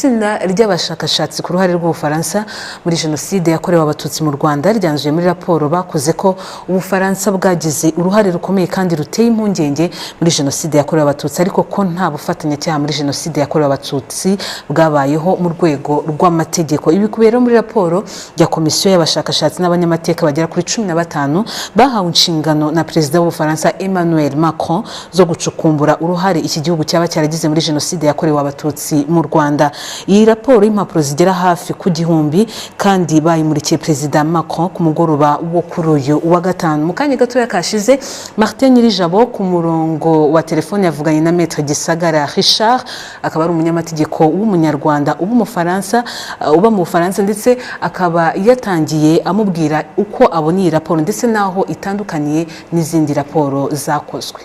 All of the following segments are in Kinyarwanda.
Itsinda ry'abashakashatsi ku ruhare rw'Ubufaransa muri Jenoside yakorewe Abatutsi mu Rwanda ryanzuye muri raporo bakoze ko Ubufaransa bwagize uruhare rukomeye kandi ruteye impungenge muri Jenoside yakorewe Abatutsi, ariko ko nta bufatanyacyaha muri Jenoside yakorewe Abatutsi bwabayeho mu rwego rw'amategeko. Ibi bikubiye rero muri raporo ya komisiyo y'abashakashatsi n'abanyamateka bagera kuri 15 bahawe inshingano na Perezida w'Ubufaransa Emmanuel Macron zo gucukumbura uruhare iki gihugu cyaba cyaragize muri Jenoside yakorewe Abatutsi mu Rwanda. Iyi raporo y'impapuro zigera hafi ku 1000 kandi bayimurikiye Perezida Macron ku mugoroba wo kuri uyu wa gatanu. Mu kanya gatoya kashize, Martin Nyirijabo ku murongo wa telefone yavuganye na Maître Gisagara Richard, akaba ari umunyamategeko w'Umunyarwanda uba mu Bufaransa, ndetse akaba yatangiye amubwira uko abona iyi raporo ndetse n'aho itandukaniye n'izindi raporo zakozwe.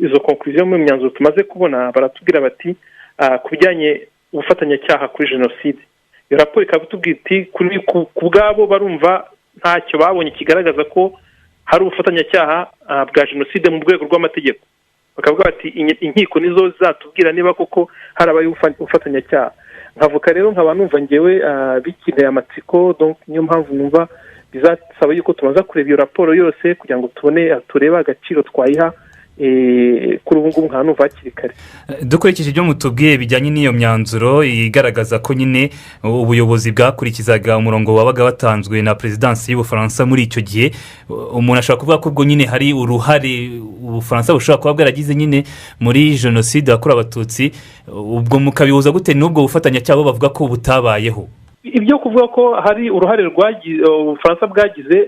Izo conclusion, mu myanzuro tumaze kubona, baratubwira bati ku bijyanye ubufatanyacyaha kuri jenoside, iyo raporo ikaba itubwira iti ku bwabo barumva ntacyo babonye kigaragaza ko hari ubufatanyacyaha bwa jenoside mu rwego rw'amategeko. Bakavuga bati inkiko nizo zizatubwira niba koko harabaye ubufatanyacyaha. Nkavuka rero nkaba numva ngewe bikinteye amatsiko. Niyo mpamvu numva bizasaba yuko tubanza kureba iyo raporo yose kugira ngo tubone, turebe agaciro twayiha. Kuri ubu ngubu nkaba numva hakiri kare. Dukurikije ibyo mutubwiye bijyanye n'iyo myanzuro igaragaza ko nyine ubuyobozi bwakurikizaga umurongo wabaga watanzwe na perezidansi y'Ubufaransa muri icyo gihe, umuntu ashobora kuvuga ko ubwo nyine hari uruhare Ubufaransa bushobora kuba bwaragize nyine muri Jenoside yakorewe Abatutsi. Ubwo mukabihuza gute n'ubwo bufatanyacyaha bavuga ko butabayeho? Ibyo kuvuga ko hari uruhare Ubufaransa bwagize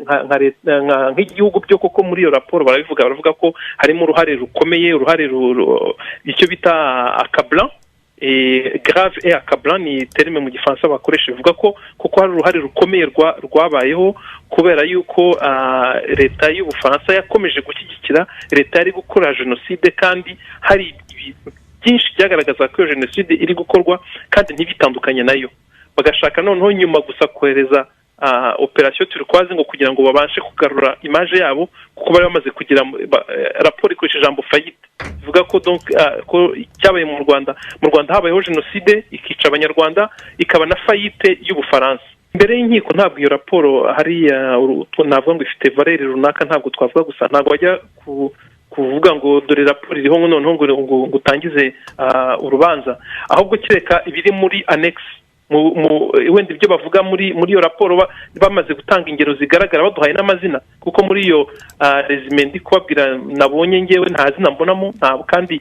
nk'igihugu, byo koko muri iyo raporo barabivuga. Baravuga ko harimo uruhare rukomeye, uruhare icyo bita accablant, grave et accablant, ni terme mu Gifaransa bakoresha, bivuga ko kuko hari uruhare rukomeye rwabayeho kubera yuko leta y'Ubufaransa yakomeje gushyigikira leta yari gukora jenoside, kandi hari ibintu byinshi byagaragaza ko iyo jenoside iri gukorwa kandi ntibitandukanye nayo, bagashaka noneho nyuma gusa kohereza Opération Turquoise ngo kugira ngo babashe kugarura image yabo, kuko bari bamaze kugira raporo ikoresha ijambo faillite, bivuga ko ko cyabaye mu Rwanda habayeho jenoside ikica Abanyarwanda, ikaba na faillite y'Ubufaransa imbere y'inkiko. Ntabwo iyo raporo hariya navuga ngo ifite valeur runaka. Ntabwo twavuga gusa, ntabwo wajya kuvuga ngo dore raporo iriho noneho ngo utangize urubanza, ahubwo kereka ibiri muri annexe, wenda ibyo bavuga muri iyo raporo bamaze gutanga ingero zigaragara, baduhaye n'amazina, kuko muri iyo résumé ndi kubabwira nabonye ngewe nta zina mbonamo, ntabwo. Kandi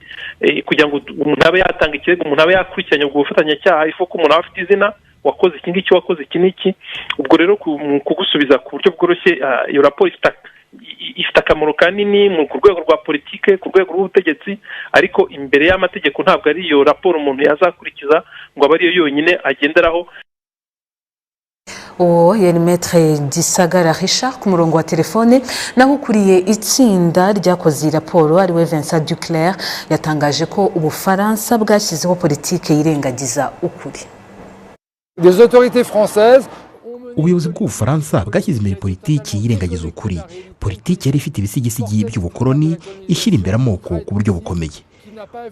kugira ngo umuntu abe yatanga ikirego, umuntu abe yakurikiranye ubwo bufatanyacyaha, ifu ko umuntu aba afite izina, wakoze iki ngiki, wakoze iki n'iki. Ubwo rero kugusubiza ku buryo bworoshye, iyo raporo ifite akamaro kanini ku rwego rwa politike, ku rwego rw'ubutegetsi, ariko imbere y'amategeko ntabwo ari iyo raporo umuntu yazakurikiza ngo abe ariyo yonyine agenderaho. Uwo yari Maître Gisagara Richard ku murongo wa telefone. Naho ukuriye itsinda ryakoze iyi raporo, ariwe Vincent Duclert, yatangaje ko Ubufaransa bwashyizeho politike yirengagiza ukuri. Les autorités françaises Ubuyobozi bw'Ubufaransa bwashyize imbere politiki yirengagiza ukuri, politiki yari ifite ibisigisigi by'ubukoloni, ishyira imbere amoko ku buryo bukomeye.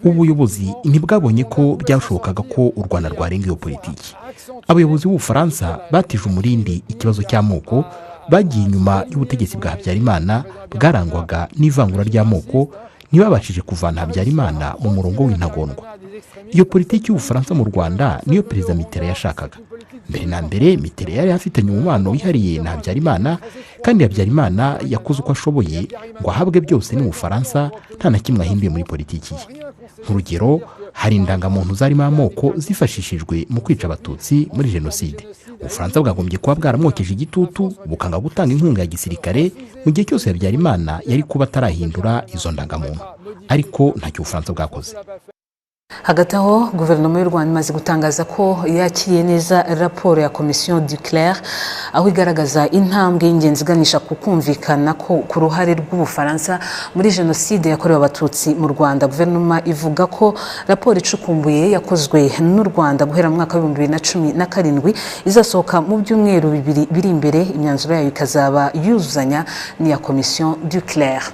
Ubuyobozi ntibwabonye ko byashobokaga ko u Rwanda rwarenga iyo politiki. Abayobozi b'Ubufaransa batije umurindi ikibazo cy'amoko, bagiye inyuma y'ubutegetsi bwa Habyarimana bwarangwaga n'ivangura ry'amoko, ntibabashije kuvana Habyarimana mu murongo w'intagondwa. Iyo politiki y'Ubufaransa mu Rwanda niyo Perezida Mitterrand yashakaga mbere na mbere. Mitterrand yari afitanye umubano wihariye na Habyarimana, kandi Habyarimana yakoze uko ashoboye ngo ahabwe byose n'Ubufaransa, nta na kimwe ahinduye muri politiki ye. Nk'urugero, hari indangamuntu zarimo amoko zifashishijwe mu kwica Abatutsi muri Jenoside. Ubufaransa bwagombye kuba bwaramwokeje igitutu, bukanga gutanga inkunga ya gisirikare mu gihe cyose Habyarimana yari kuba atarahindura izo ndangamuntu, ariko ntacyo Ubufaransa bwakoze. Hagati aho, guverinoma y'u Rwanda imaze gutangaza ko yakiriye neza raporo ya komisiyo Duclert, aho igaragaza intambwe y'ingenzi iganisha ku kumvikana ko ku ruhare rw'Ubufaransa muri Jenoside yakorewe Abatutsi mu Rwanda. Guverinoma ivuga ko raporo icukumbuye yakozwe n'u Rwanda guhera mu mwaka wa 2017 izasohoka mu byumweru 2 biri imbere, imyanzuro yayo ikazaba yuzuzanya n'iya komisiyo Duclert.